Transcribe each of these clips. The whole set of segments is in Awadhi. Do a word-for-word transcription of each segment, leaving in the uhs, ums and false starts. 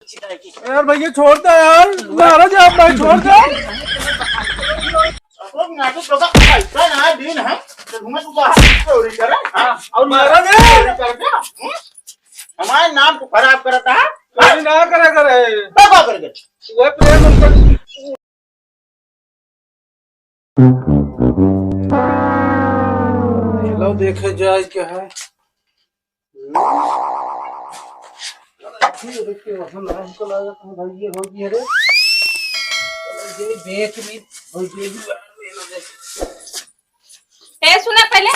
यार भैया, छोड़ दे यार, मारा जाए भाई, छोड़ दे। अब ना तो तोका पैसा ना दिन है, तो घूमे तू बाहर चोरी करे। हाँ, और मारा जाए। चोरी करके, हम्म? हमारे नाम को खराब करता है। चोरी ना करे करे। बाबा करके। वह प्रेम उनका चलो देखे जाए क्या है। अरे, के वसन है, हमको लगा था भाई ये हो गया रे। ये देख ली, और ये भी ए, सुना पहले,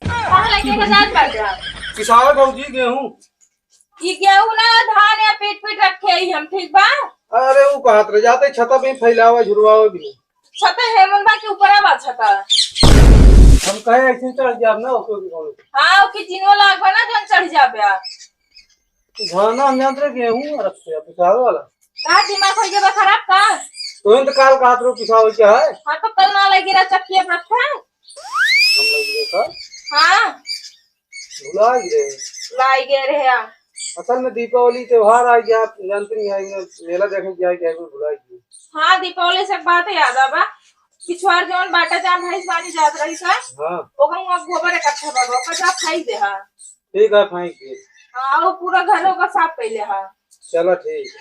कहाँ लेके के जात बाटे आप? पिसावे भौजी गेहूं। ई गेहूं ना, धान या पीट पीट रखे ही हम, ठीक बा? अरे, वो कहत रह जाते, छता पे फैलावा, झुरवावा भी। छता हेमन बा कि ऊपरा बा छता? हम कहे ऐसे चढ़ जाब ना, ओके, ओके, ओके। हाँ, ओके, जिनो लाग बा ना, जौन चढ़ जाबे आ। धाना हम जानत रहे, गेहूं रखते हैं, पिसावे वाला। का दिमाग हो गया बा खराब का? तो इन तो काल कहत रहो, पिसावे क्या है? हाँ, तो कल ना लगी रहा चक्की अब रखा है। हम लग गए का? हाँ। भुला गए। भुला गए रहे आ। असल में दीपावली त्योहार आ गया, आप जानते नहीं, आई में मेला देखे जाए क्या, कोई भुला गए। हाँ, दीपावली से एक बात याद आवा, पिछवार जौन बाटा जहाँ भैंस बानी जात रही था, हाँ। ओकर वहाँ गोबर इकट्ठा बा, ओकर जा फेंक दे हा। ठीक है, फेंक दे। हाँ, वो पूरा घर ओकर साफ कैले हा। चला ठीक है।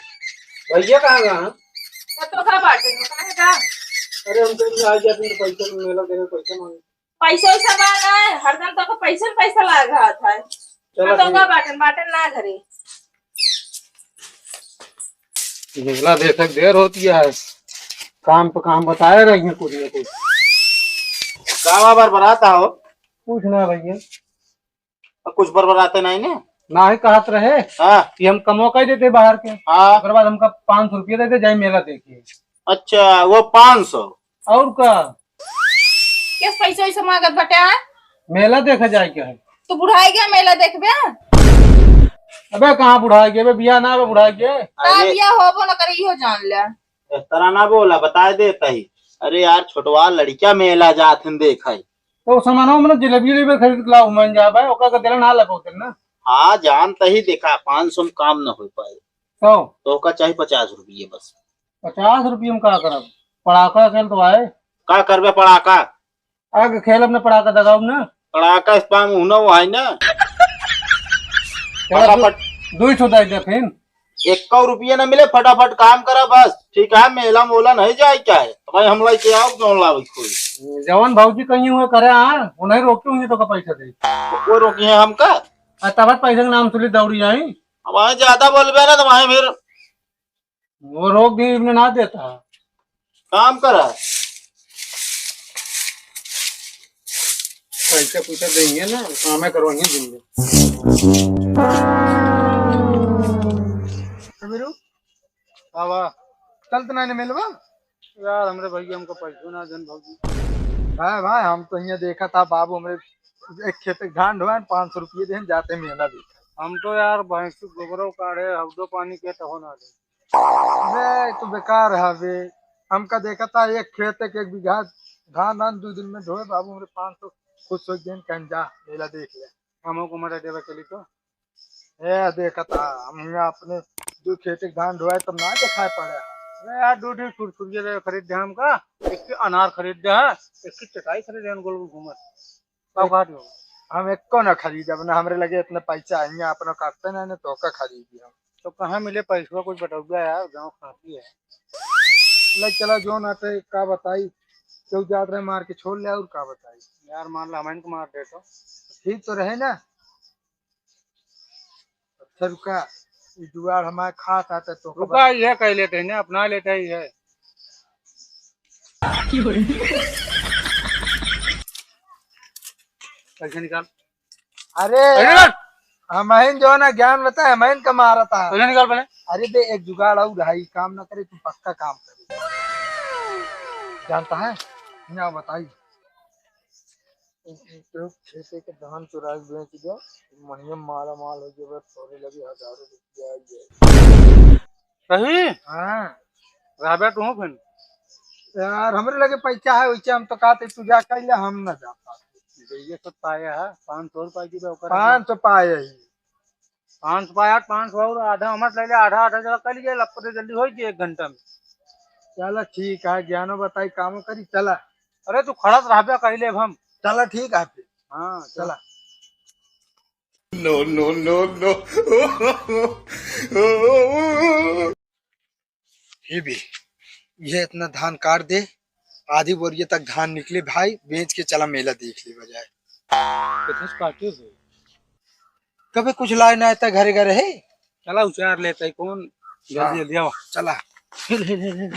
भैया कहाँ गए हैं? तो, तो का बाटे, वो कहाँ है का? अरे, हम कहीं आ गया, तुम पैसा मेला देने पैसा मांगे। पैसा वैसा बा ना, हरदम तो पैसा पैसा लाग रहा था। चला हाँ, तो ठीक। का बाटन, बाटन ना घरे। मेला देखे के देर होती है, काम पे काम बताए रही है कुछ ना कुछ। का बार बरात आओ? कुछ ना भैया। अब कुछ बरबराते नहीं ने? नाही कहत रहे हाँ। कि हम कमवा कर देते बाहर के। हाँ। ओकर बाद हमका पाँच सौ रुपया दे दे, जाए मेला देखे। अच्छा, वो पाँच सौ? और का? किस पैसे वैसे मांगत बटे, हाँ? मेला देखे जाए के है। तू बुढ़ाई गया मेला देखबे? अबे कहाँ बुढ़ाई गए बे, बियाह ना बे बुढ़ाई गए। का अरे। बियाह होबो न करे, इहो जान ले। इस तरह ना बोला, बताए देता ही। अरे यार, छोटवा लड़किया मेला जात हन देखाई। तो सामानो में जलेबी उलेबी खरीद के लाओ, मन जा भाई, ओका के देला ना लगो तेल ना। हाँ, जान तही देखा, पाँच सौ में काम न हो पाए। तो? तो ओका चाही पचास रुपये बस। पचास रुपये में का करब? पड़ाका खेल तो आए। का करबे पड़ाका? आगे खेल अपने पड़ाका दगाओ ना। पड़ाका इस पाम उहना वो है ना। तेरा फटाफट। दू-, दू ही छुदाई दे फिर। एक्को रुपया ना मिले, फटाफट काम करा बस, ठीक है? मेला मोला नहीं जाए क्या है? भाई हम लेके आओ, क्यों लावे कोई? जवन भौजी कहीं हुए करे, हाँ, उन्हें रोकी हुई तो का पैसा दे। वो रोकी है हमका? आ, तब पैसे के नाम सुनी दौड़ी आई। अब वहाँ ज्यादा बोलबे ना तो वहाँ फिर वो रोक दी, इन्हें ना देता। काम करा। पैसा पैसा देंगे ना, काम है करवाइए दिन में। समीरू, आवा। चल तो नहीं मिलवा। यार, हमरे भैया हमको पैसों ना देन भौजी। भाई, भाई, हम तो यहाँ देखा था बाबू, हमरे एक खेत के धान ढोए, पाँच सौ रुपये देन, जाते मेला देखा। हम तो यार भैंस के गोबरो काढ़े, हौदो पानी के तहो ना दे। अबे, तू बेकार है बे। हमका देखा था एक खेत के एक बीघा धान, धान दो दिन में ढोए, बाबू हमरे पाँच सौ खुश हो गए, कहन जा, मेला देख ले। हमको मजा देवे के लिए तो। ए, देखा था, हम यहाँ अपने दो खेत के धान ढोए, तब ना दिखाई पड़े। अरे यार, दो दिन सुरसुरिया दे खरीद दे हमका, एक के अनार खरीद दे, एक की चटाई खरीद दे, गोल गोल घूमत। का बात हो? हम एको ना खरीदब ना, हमरे लगे इतने पैसा है, यहाँ अपना काटते ना, ना तो का खरीदी हम। तो कहाँ मिले पैसवा, कुछ बटौबा यार, गाँव काफी है। ले चला, जो ना ते का बताई, क्यों जात रहे मार के छोड़ ले, और का बताई। यार, मान ला, हम इनको मार दे तो। ठीक तो रहे ना। अच्छा रुका, ई जुगाड़ हमारे खास आता तो रुका, ये कह लेते हैं ना, अपना लेते ही है। पैसे निकाल। अरे पैसे यार, निकाल। हम अहिन जो ना ज्ञान बताए, हम अहिन का मारा था। पैसे निकाल पहले। अरे बे, एक जुगाड़ और है, काम ना करे, तू पक्का काम करे। जानता है? ना बताई। तो खेते के धान चुरा के बेच दो, महीने माला माल हो जाए, थोड़े लगे हजारों रुपया आ जाए। सही? हाँ। रहबे तू फिर? यार, हमरे लगे पैसा है, वैसे हम तो कहते तू जा कर ले, हम ना जा पाते। ये सब पाया है, पाँच सौ रुपया की बे ओकर पाँच सौ पाए ही। पाँच सौ यार, पाँच सौ और आधा हमर ले ले, आधा आधा जरा कर लीजिए, लपटे जल्दी होइ जाए एक घंटा में। चला ठीक है, ज्ञानो बताई कामो करी, चला। अरे तू खड़ा तो रहबे, कही लेब हम। चला ठीक है फिर। हाँ, चला। चला। No, no, no, no। ये भी, ये इतना धान काट दे, आधी बोरिया तक धान निकले भाई, बेच के चला मेला देख ले बजाए। कितने काटे हो? कभी कुछ लाए ना आता घरे घरे है। चला उचार लेता है कौन, जल्दी हाँ। जल्दी आवा। चला। हिल, हिल, हिल, हिल।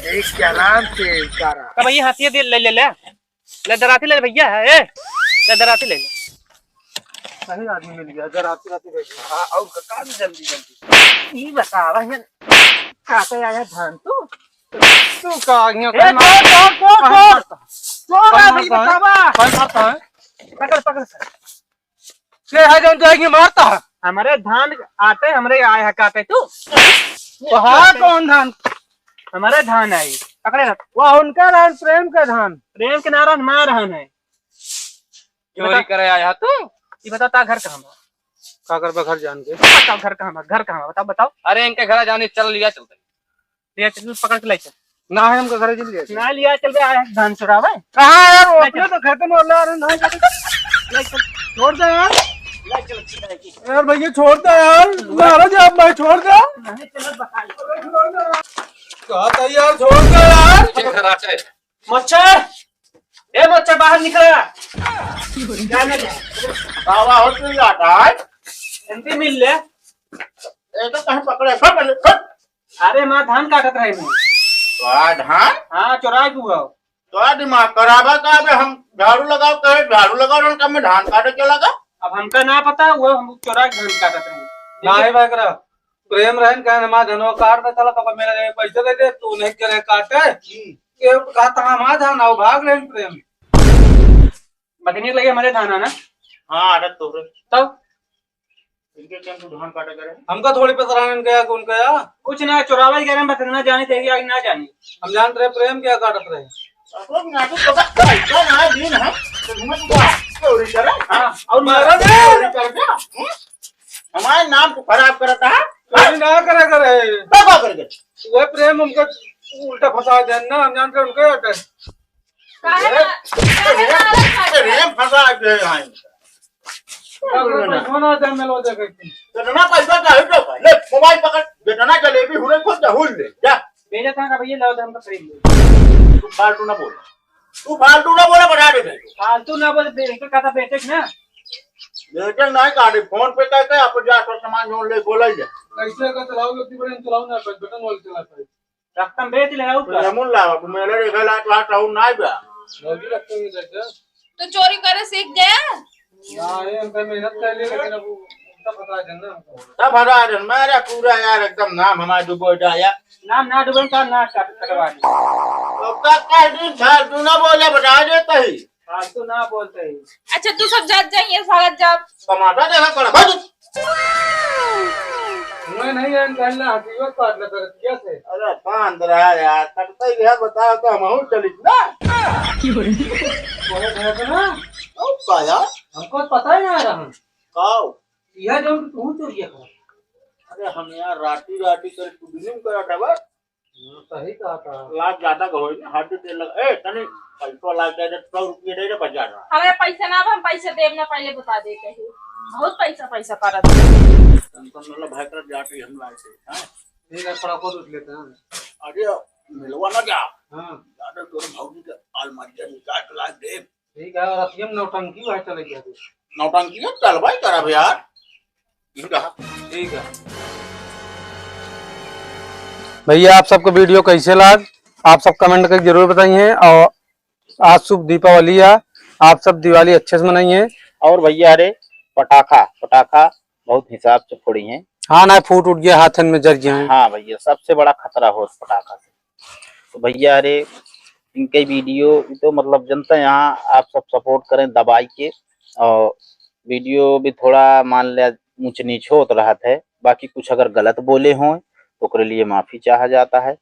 देख के आराम से उतारा। तब ये हाथिया दे ले, ले, ले। ले दराती ले भैया, ए, ले दराती ले ले। सही आदमी मिल गया, दराती राती भेज दिया। हाँ, और का काम जल्दी जल्दी। ई बतावा, ये काटे आया धान तू? तू का आगे ए, कर मार-, तोड़, तोड़, तोड़, कौन तोड़। मारता है? तोड़ कौन अभी मारता है? बतावा। कौन मारता है? पकड़, पकड़, पकड़। के है जौन तुहे मारता है? हमरे धान आटे, हमरे आए है काटे तू। तो हाँ, कौन धान? हमरे धान आई। पकड़े रख। वह उनका धान, प्रेम का धान। प्रेम के ना रहन, मार रहन है। चोरी बता। करे आया तू? ये बता, ता घर कहाँ बा? का करबा घर जान के? बताओ, घर कहाँ बा? घर कहाँ बा? बताओ, बताओ। अरे, इनके घर जाने, चल लिया चलते। ले चल, पकड़ के ले चल। ना है, हमका घरे चल गया। ना लिया चल बे, आया है धान चुरावे। कहाँ है यार, वो ले अपने चल। तो खेत में वाला, अरे नहीं जाते। ले चल। छोड़ दे यार। ले चल, चल, चल। यार भैया छोड़ दे यार, मारा जा भाई, छोड़ दे। नहीं चल, बता। कहा था यार, छोड़ दे यार। मच्छर, ए मच्छर बाहर निकल। क्या नहीं? बाबा हो तू जाता है। इनसे मिल ले। ए तो कहीं पकड़े, फट, फट। अरे, हमार धान काटत रहे मैं। तोरा धान? हाँ, चोराए के हुआ। तोरा दिमाग खराब है का? अबे हम झाड़ू लगाओ कहे, झाड़ू लगाओ, उनका मैं धान काटे चला गया। अब हमका ना पता, वो हम चोराए के धान काटत रहे। नहीं भाई करा, प्रेम रहन कहे हमार धनवा काट दे, चला तो मेरा जगह पैसे दे दे, तू नहीं करे काटे। हम्म। ये कहा था हमार धान, आओ भाग रहे प्रेम। बदनीक लगे हमारे धान आना। हाँ, आदत तो है। तब? इनके टाइम तो धान काटे करे। हमका थोड़ी पता रहा इनका या कौन का या। कुछ ना, चोरावे के रहे, बस इतना जाने थे कि आगे ना जाने। हम जानत रहे प्रेम क्या काटत रहे। अब ना तो पता, पैसा ना दिन है, तो घूमत हुआ, चोरी करे। हाँ, और मारा दे। चोरी कर दे। हम्म? हमारे नाम को खराब करता है। चोरी ना करे करे। क्या, क्या कर दे? वो प्रेम हमका उल्टा फंसा दे ना, हम जानते हैं उनका या काहे अरे, ना? काहे अरे, ना अलग बात अरे, है? हम फंसा गए हैं। अरे, पैसा ना दे, मिलो दे के। कितना पैसा चाहे तो भाई, ले, मोबाइल पकड़, जितना जलेबी हुरे खुद जहूल ले, जा। बेटा कहाँ का भैया, लाओ दे, हम तो खरीद ले। तू फालतू ना बोल, तू फालतू ना बोला, बढ़ा दे भाई। फालतू ना बोल, बे-, इनका कहता बेटे ना। बेटे ना काटे, फोन पे कहते, आप जा तो सामान जोन ले, बोला ही जा। कैसे का चलाओ, इतनी बड़ी हम चलाओ ना, बटन वाली चला पाए। रकम बेच ले, आऊ का? लेमन लावा, तू मेरे रे गला तो हाथ आऊ नाई बा। लगी रखते हुए देखे। तो चोरी करे सीख गया? ना, ये हम पे मेहनत कर लिए, लेकिन अब उल्टा फंसा देना हमको। तब फंसा देना, मेरा पूरा यार एकदम नाम हमारा डुबो जाया। नाम ना डुबो, तो ना कट-, कटवा दे। तो का कह दिन फालतू ना बोले, बता देता ही। फालतू ना बोलते ही। अच्छा, तू सब जात जाइए, भागत जाओ। तमाशा देखा कर, भाग। मैं नहीं है, कहला हकीकत काट ले कर, कैसे? अरे, बांध रहा है यार, कटता ही है, बताओ तो हम और चलित ना। अरे, भैया ना। ओ, का यार? हमको पता ही ना रहा। काओ? यह जो तू चोरिया कर। अरे, हम यार राती, राती कर, तू दिन में करा था बस। हाँ, सही कहा था। लाज ज्यादा का होई ना, हट दे लग-, ए, तनी पैसा लाग जाए, सौ रुपये दे दे, बजा रहा। हमारे पैसा ना, अब हम पैसा देब ना, पहले बता दे कहीं। बहुत पैसा, पैसा करत है। टेंशन वाला भाई कर जाते हम लाए थे, हाँ? ठीक है, थोड़ा खुद उठ लेते हैं। अरे, मिलवा ना जा। हाँ। ज्यादा तोर भौजी के अलमारी में काट लाग दे। ठीक है, और अतियम नौटंकी भाई चले गया तू। नौटंकी में चलवाई करब यार। ठीक है। ठीक है। भैया, आप सबको video कैसे लाग, आप सब comment करके जरूर बताइए। और आज शुभ दीपावली है, आप सब दिवाली अच्छे से मनाइए। और भैया, अरे, पटाखा, पटाखा बहुत हिसाब से फोड़ी हैं। हाँ ना, फूट उठ गया, हाथन में जर गया है। हाँ भैया, सबसे बड़ा खतरा हो पटाखा से। तो भैया, अरे, इनके video तो मतलब जनता यहाँ आप सब support करें दबाई के, और video भी थोड़ा मान लिया ऊंच नीच होत रहत है, बाकी कुछ अगर गलत बोले हों ओकरे लिए माफी चाहा जाता है।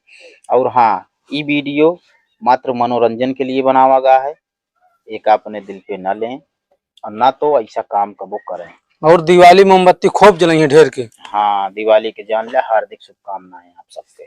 और हाँ, ई वीडियो मात्र मनोरंजन के लिए बनावा गया है, एक अपने दिल पे ना लें और ना तो ऐसा काम कबो करें। और दिवाली मोमबत्ती खूब जलाइए ढेर के। हाँ, दिवाली के जान ले हार्दिक शुभकामनाएं आप सबके।